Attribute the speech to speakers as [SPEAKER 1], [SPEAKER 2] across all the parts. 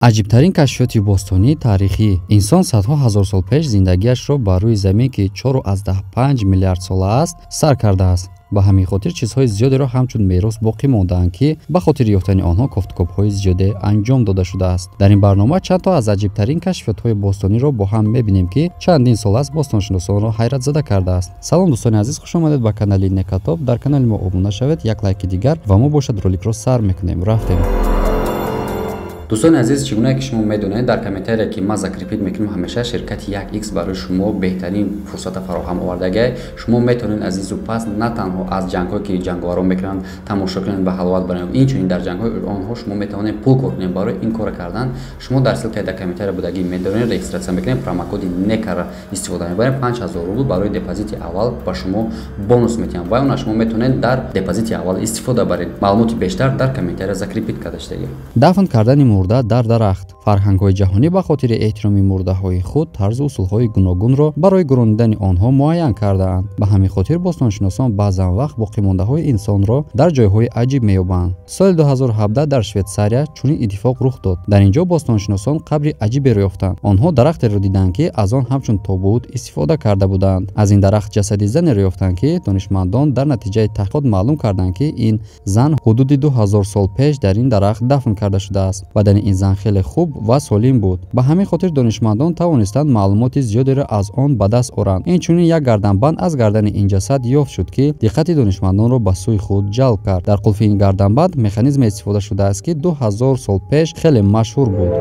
[SPEAKER 1] Аҷибтарин кашфиёти бостонии таърихӣ. Инсон садҳо ҳазор сол пеш зиндагиашро бар рӯи замин, ки 4,5 миллиард сола аст, сар кардааст. Ба ҳамин хотир чизҳои зиёдеро ҳамчун мерос боқӣ мондаанд, ки ба хотири ёфтани онҳо кофткобҳои зиёде анҷом дода шудааст. Дар ин барнома чанд то аз аҷибтарин кашфиётҳои бостониро бо ҳам мебинем, ки чандин сол аст бостоншиносонро ҳайратзада кардааст. Салом дӯстони азиз, хуш омадед ба канали Некатоб. Дар канали мо обуна шавед, як лайки дигар ва мо бошад роликро сар мекунем. Рафтем.
[SPEAKER 2] Дӯстони азиз, чӣ гуна ки шумо медонед, дар комментария ки ман закрепить мекунам, ҳамеша ширкати 1x барои шумо беҳтарин фурсата фароҳам овардагай. Шумо метавонед азизу пас на танҳо аз ҷангҳое ки ҷанговарон мекунанд тамошо кунед ва ҳаловат баред, инчунин дар ҷангҳои онҳо шумо метавонед пул кор кунед. Барои ин кора кардан шумо дар ссылкаи дар комментария будагӣ медонед, регистрация мекунед, промокоди НЕКА-ра истифода мебаред, 5000 рубл барои депозити аввал ба шумо бонус метиҳанд ва она шумо метавонед дар депозити аввал истифода баред. Маълумоти бештар дар комментария закрепить карда шудагӣ.
[SPEAKER 1] Дафн кардани мурда дар дарахт. Фарҳангҳои ҷаҳонӣ ба хотири эҳтироми мурдаҳои худ тарзу усулҳои гуногунро барои гурондани онҳо муайян кардаанд. Ба ҳамин хотир бостоншиносон баъзан вақт боқимондаҳои инсонро дар ҷойҳои аҷиб меёбанд. Соли 2017 дар Швейтсария чунин иттифоқ рух дод. Дар ин ҷо бостоншиносон қабри аҷиберо ёфтанд. Онҳо дарахтеро диданд, ки аз он ҳамчун тобут истифода карда буданд. Аз ин дарахт ҷасади занеро ёфтанд, ки донишмандон дар натиҷаи таҳқиқот маълум карданд, ки ин зан ҳудуди 2000 сол пеш дар ин дарахт дафн карда шудааст. Бадани ин зан хеле хуб ва солим буд. Ба ҳамин хотир донишмандон тавонистанд маълумоти зиёдеро аз он ба даст оранд. Инчунин як гарданбанд аз гардани ин ҷасад ёфт шуд, ки диққати донишмандонро ба сӯи худ ҷалб кард. Дар қулфи ин гарданбанд механизме истифода шудааст, ки 2000 сол пеш хеле машҳур буд.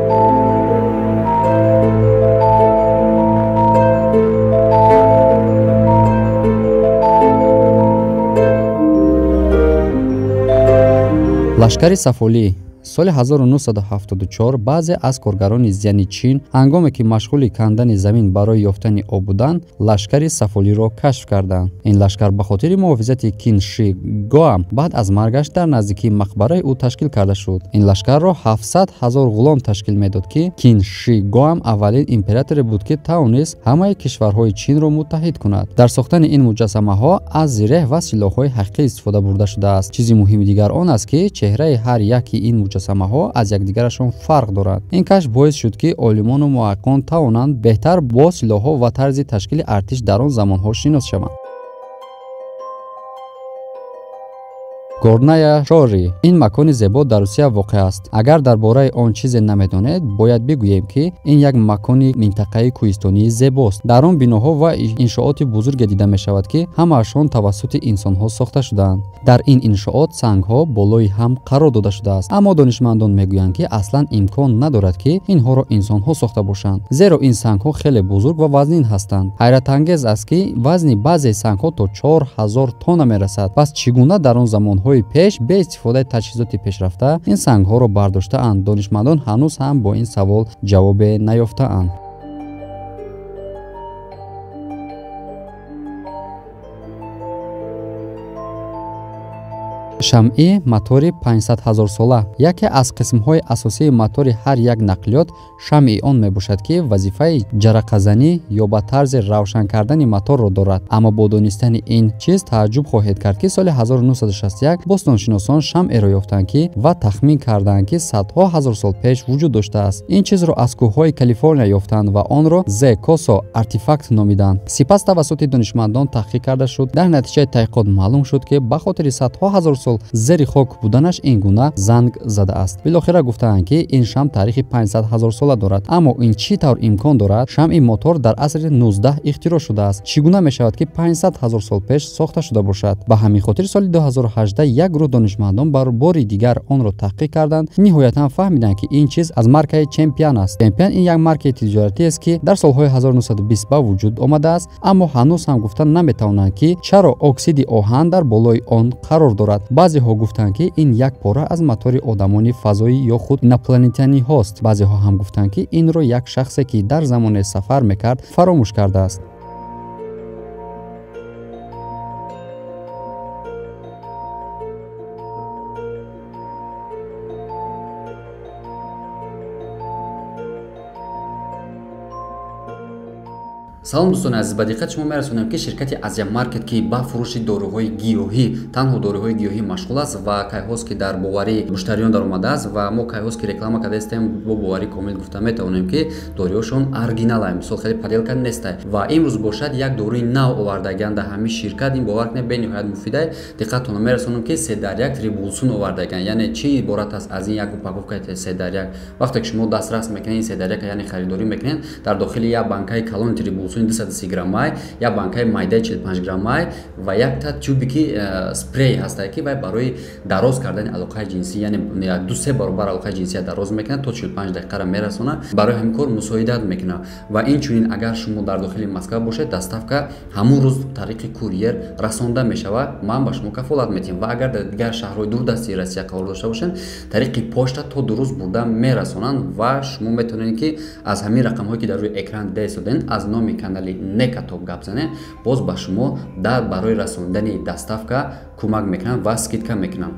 [SPEAKER 1] Лашкари сафолӣ. Соли 1974 баъзе аз коргарони зияни Чин ҳангоме ки машғули кандани замин барои ёфтани об буданд, лашкари сафолиро кашф карданд. Ин лашкар ба хотири муҳофизати Кин Ши Гоам баъд аз маргаш дар наздикии мақбараи ӯ ташкил карда шуд. Ин лашкарро 700 ҳазор ғулом ташкил медод, ки Кин Ши Гоам аввалин императоре буд, ки тавонист ҳамаи кишварҳои Чинро муттаҳид кунад. Дар сохтани ин муҷассамаҳо аз зиреҳ ва силоҳҳои ҳақиқӣ истифода бурда шудааст. Чизи муҳими дигар он аст, ки чеҳраи ҳар яки ин муҷассамаҳо аз якдигарашон фарқ доранд. Ин кашф боис шуд, ки олимону муҳаққиқон тавонанд беҳтар бо силоҳҳо ва тарзи ташкили артиш дар он замонҳо шинос шаванд. Горная Шори. Ин макони зебо дар Русия воқеъ аст. Агар дар бораи он чизе намедонед, бояд бигӯем, ки ин як макони минтақаи кӯҳистонии зебост. Дар он биноҳо ва иншооти бузурге дида мешавад, ки ҳамаашон тавассути инсонҳо сохта шудаанд. Дар ин иншоот сангҳо болои ҳам қарор дода шудааст. Аммо донишмандон мегӯянд, ки аслан имкон надорад, ки инҳоро инсонҳо сохта бошанд, зеро ин сангҳо хеле бузург ва вазнин ҳастанд. Ҳайратангез аст, ки вазни баъзе сангҳо то 4000 тонна мерасад. Пас чӣ гуна дар он замонҳо пеш бе истифодаи таҷҳизоти пешрафта ин сангҳоро бардоштаанд? Донишмандон ҳанӯз ҳам бо ин савол ҷавобе наёфтаанд. Шамъи мотори 500 ҳазорсола. Яке аз қисмҳои асосии мотори ҳар як нақлиёт шамъи он мебошад, ки вазифаи ҷарақазанӣ ё ба тарзи равшан кардани моторро дорад. Аммо бо донистани ин чиз тааҷҷуб хоҳед кард, ки соли 1961 бостоншиносон шамъеро ёфтанд, ки ва тахмин карданд, ки садҳо ҳазор сол пеш вуҷуд доштааст. Ин чизро аз кӯҳҳои Калифорния ёфтанд ва онро The Coso артефакт номиданд. Сипас тавассути донишмандон таҳқиқ карда шуд. Дар натиҷаи таҳқиқот маълум шуд, ки ба хотири садҳо ҳазор сол зери хок буданаш ин гуна занг задааст. Билохира гуфтаанд, ки ин шамъ таърихи 500 ҳазор сола дорад. Аммо ин чӣ тавр имкон дорад? Шамъи мотор дар асри 19 ихтироъ шудааст. Чӣ гуна мешавад, ки 500 ҳазор сол пеш сохта шуда бошад? Ба ҳамин хотир соли 2018 як гурӯҳ донишмандон бар бори дигар онро таҳқиқ карданд. Ниҳоятан фаҳмиданд, ки ин чиз аз маркаи Чемпион аст. Чемпион ин як маркаи тиҷоратӣ аст, ки дар солҳои 1920 ба вуҷуд омадааст, аммо ҳанӯз ҳам гуфта наметавонанд, ки чаро оксиди оҳан дар болои он қарор дорад. Баъзеҳо гуфтанд, ки ин як пора аз мотори одамони фазоӣ ё худ инопланетяниҳост. Баъзеҳо ҳам гуфтанд, ки инро як шахсе, ки дар замоне сафар мекард, фаромӯш кардааст.
[SPEAKER 2] Салом дӯстони азиз, ба диққати шумо мерасонем, ки ширкати Азия Маркет, ки ба фурӯши доруҳои гиёҳӣ, танҳо доруҳои гиёҳӣ машғул аст ва кайҳост, ки дар боварии муштариён даромадааст ва мо кайҳост, ки реклама кардаистем, бо боварии комил гуфта метавонем, ки доруҳошон оригиналай, мисол хеле поделка нестай. Ва имрӯз бошад як доруи нав овардагианд дар ҳамин ширкат, ин бовар кунед бениҳоят муфидай. Диққатонро мерасонем, ки 3 дар 1 трибулсун овардагианд. Яъне чӣ иборат аст аз ин як упаковкаи 3 дар 1? Вақте ки шумо дастрас мекунед ин 3 дар 1, яъне харидорӣ мекунед, дар дохили як банкаи калони трибулсун 230 граммай, як банкаи майдаи 45 граммай ва якта тюбики спрей ҳастае, ки вай барои дароз кардани алоқаи ҷинсӣ, яъне 2-3 баробар алоқаи ҷинсия дароз мекунад, то 45 дақиқаро мерасонад, барои ҳамин кор мусоидат мекунад. Ва инчунин агар шумо дар дохили Москва бошед, доставка ҳамон рӯз тариқи курьер расонда мешавад, ман ба шумо кафолат медиҳам. Ва агар дар дигар шаҳрҳои дурдасти Россия қарор дошта бошед, тариқи почта то 2 рӯз бурда мерасонанд ва шумо метавонед, ки аз ҳамин рақамҳое, ки дар рӯи экран дида истодед, аз номи канали Некатоп гап занед, боз ба шумо дар барои расондани доставка кӯмак мекунанд ва скидка мекунанд.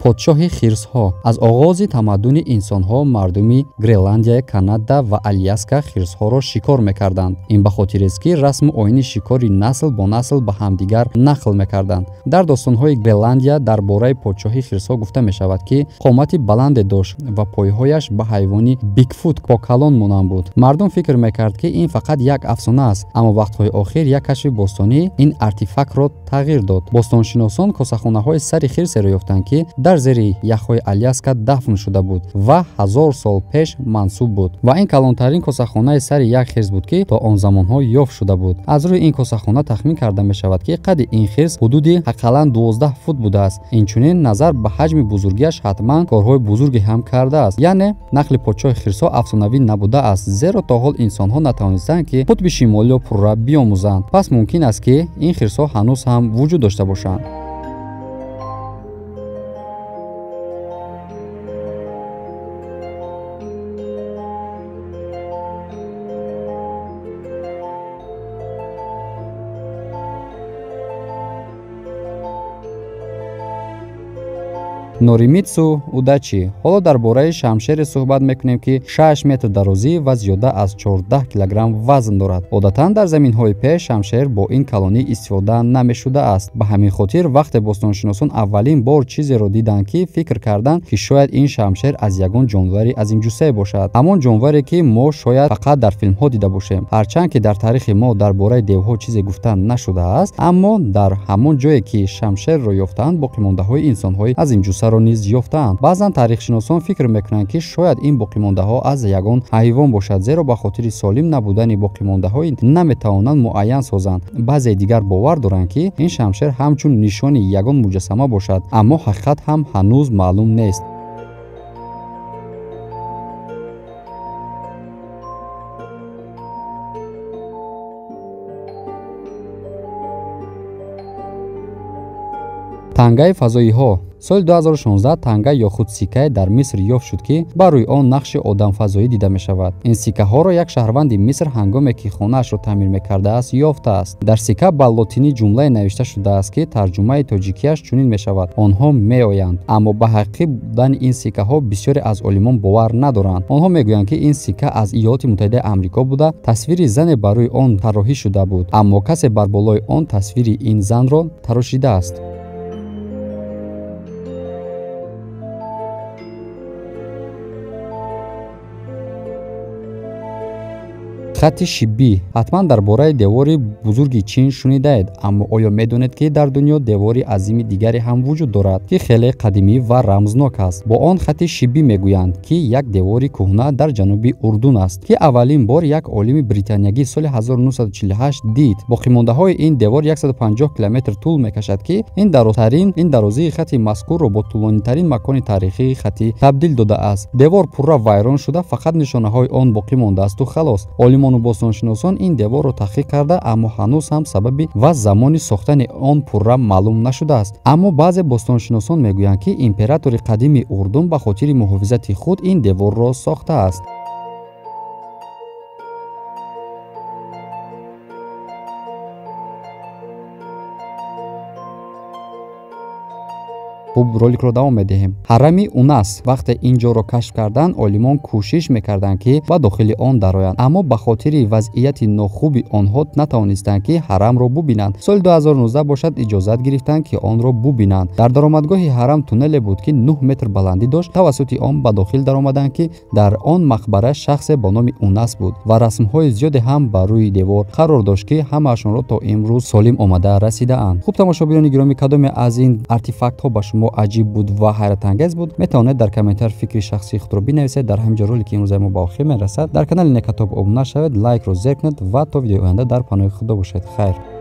[SPEAKER 1] Подшоҳи хирсҳо. Аз оғози тамаддуни инсонҳо мардуми Гренландия, Канада ва Аляска хирсҳоро шикор мекарданд. Ин ба хотирест, ки расму оини шикори насл бо насл ба ҳамдигар нақл мекарданд. Дар достонҳои Гренландия дар бораи подшоҳи хирсҳо гуфта мешавад, ки қомати баланде дошт ва пойҳояш ба ҳайвони бигфут покалон монанд буд. Мардум фикр мекард, ки ин фақат як афсона аст, аммо вақтҳои охир як кашфи бостонӣ ин артефактро тағйир дод. Бостоншиносон косахонаҳои сари хирсеро ёфтанд, ки дар зери яхҳои Аляска дафн шуда буд ва 1000 сол пеш мансуб буд. Ва ин калонтарин косахонаи сари як хирс буд, ки то он замонҳо ёфт шуда буд. Аз рӯи ин косахона тахмин карда мешавад, ки қади ин хирс ҳудуди ақаллан 12 фут будааст. Инчунин назар ба ҳаҷми бузургиаш ҳатман корҳои бузурге ҳам кардааст. Яъне нақли подшоҳи хирсҳо афсонавӣ набудааст, зеро то ҳол инсонҳо натавонистанд, ки қутби шимолиро пурра биомӯзанд. Пас мумкин аст, ки ин хирсҳо ҳанӯз ҳам вуҷуд дошта бошанд. Норимитсу Удачи. Ҳоло дар бораи шамшере суҳбат мекунем, ки 6 метр дарозӣ ва зиёда аз 14 килограмм вазн дорад. Одатан дар заминҳои пеш шамшер бо ин калонӣ истифода намешудааст. Ба ҳамин хотир вақте бостоншиносон аввалин бор чизеро диданд, ки фикр карданд, ки шояд ин шамшер аз ягон ҷонвари азимҷуссае бошад, ҳамон ҷонваре, ки мо шояд фақат дар филмҳо дида бошем. Ҳарчанд ки дар таърихи мо дар бораи девҳо чизе гуфта нашудааст, аммо дар ҳамон ҷое, ки шамшерро ёфтаанд, боқимондаҳои инсонҳои азимҷуссаро низ ёфтаанд. Баъзан таърихшиносон фикр мекунанд, ки шояд ин боқимондаҳо аз ягон ҳайвон бошад, зеро ба хотири солим набудани боқимондаҳои наметавонанд муайян созанд. Баъзеи дигар бовар доранд, ки ин шамшер ҳамчун нишони ягон муҷассама бошад, аммо ҳақиқат ҳам ҳанӯз маълум нест. Тангаи фазоиҳо. Соли 2016 танга ё худ сиккае дар Миср ёфт шуд, ки бар рӯи он нақши одамфазоӣ дида мешавад. Ин сиккаҳоро як шаҳрванди Миср ҳангоме ки хонаашро таъмир мекардааст ёфтааст. Дар сикка ба лотинӣ ҷумлае навишта шудааст, ки тарҷумаи тоҷикиаш чунин мешавад: онҳо меоянд. Аммо ба ҳақиқӣ будани ин сиккаҳо бисёре аз олимон бовар надоранд. Онҳо мегӯянд, ки ин сикка аз Иёлоти Муттаҳидаи Амрико буда, тасвири зане бар рӯи он тарроҳӣ шуда буд, аммо касе бар болои он тасвири ин занро тарошидааст. Хати шиббӣ. Ҳатман дар бораи девори бузурги Чин шунидаед, аммо оё медонед, ки дар дунё девори азими дигаре ҳам вуҷуд дорад, ки хеле қадимӣ ва рамзнок аст? Бо он хати шиббӣ мегӯянд, ки як девори кӯҳна дар ҷануби Урдун аст, ки аввалин бор як олими британиягӣ соли 1948 дид. Боқимондаҳои ин девор 150 километр тӯл мекашад, ки ин дарозии хати мазкурро бо тӯлонитарин макони таърихии хатӣ табдил додааст. Девор пурра вайрон шуда, фақат нишонаҳои он боқӣ мондаасту халос. Олимону бостоншиносон ин деворро таҳқиқ карда, аммо ҳанӯз ҳам сабаби ва замони сохтани он пурра маълум нашудааст. Аммо баъзе бостоншиносон мегӯянд, ки императори қадими Урдун ба хотири муҳофизати худ ин деворро сохтааст. Хуб, роликро давом медиҳем. Ҳарами Унас. Вақте ин ҷоро кашф карданд, олимон кӯшиш мекарданд, ки ба дохили он дароянд, аммо ба хотири вазъияти нохуби онҳо натавонистанд, ки ҳарамро бубинанд. Соли 2019 бошад, иҷозат гирифтанд, ки онро бубинанд. Дар даромадгоҳи ҳарам туннеле буд, ки 9 метр баландӣ дошт. Тавассути он ба дохил даромаданд, ки дар он мақбара шахсе бо номи Унас буд ва расмҳои зиёде ҳам бар рӯи девор қарор дошт, ки ҳамаашонро то имрӯз солим омада расидаанд. Хуб, тамошобинони гиромӣ, кадоме аз ин артефактҳо ба шумо аҷиб буд ва ҳайратангез буд, метавонед дар комментар фикри шахсии худро бинависед. Дар ҳамин ҷо ролики имрӯзаи мо ба охир мерасад. Дар канали Некатоб обуна шавед, лайкро зер кунед ва то видеои оянда дар паноҳи Худо бошед. Хайр.